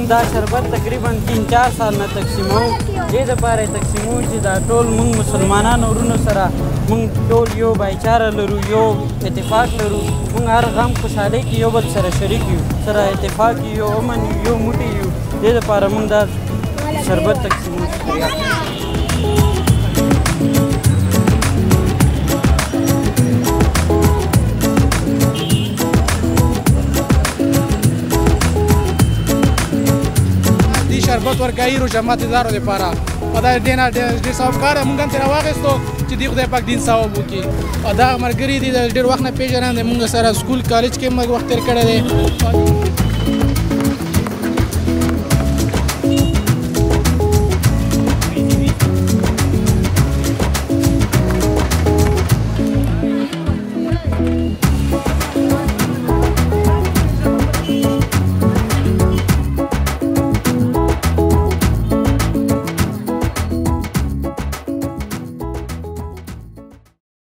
مونږ دا شربت تقریبا 3-4 سال نه تقسیمو. دې دپاره یې تقسیمو چې دا ټول مونږ مسلمانانو ورونو سره مونږ ټول یو بایچاره لرو، یو اتفاق لرو. مونږ هر غم خوشحالۍ کې یو بل سره شریک یو، سره اتفاق یو، امن یو، یو موټی یو. دې دپاره مونږ دا شربت تقسیمو. شکریه. شربت ورکوي روژه ماتېدارو دپاره، او دا ډېر نه ډېر ثواب کار دی. موږ هم ترې واخیستو چې دې خدای پاک دین ثواب وکړي. او دا ملګري دي، ډېر وخت نه پېژنم دی، موږ سره سکول کالج کې موږ وخت تېر کړی دی.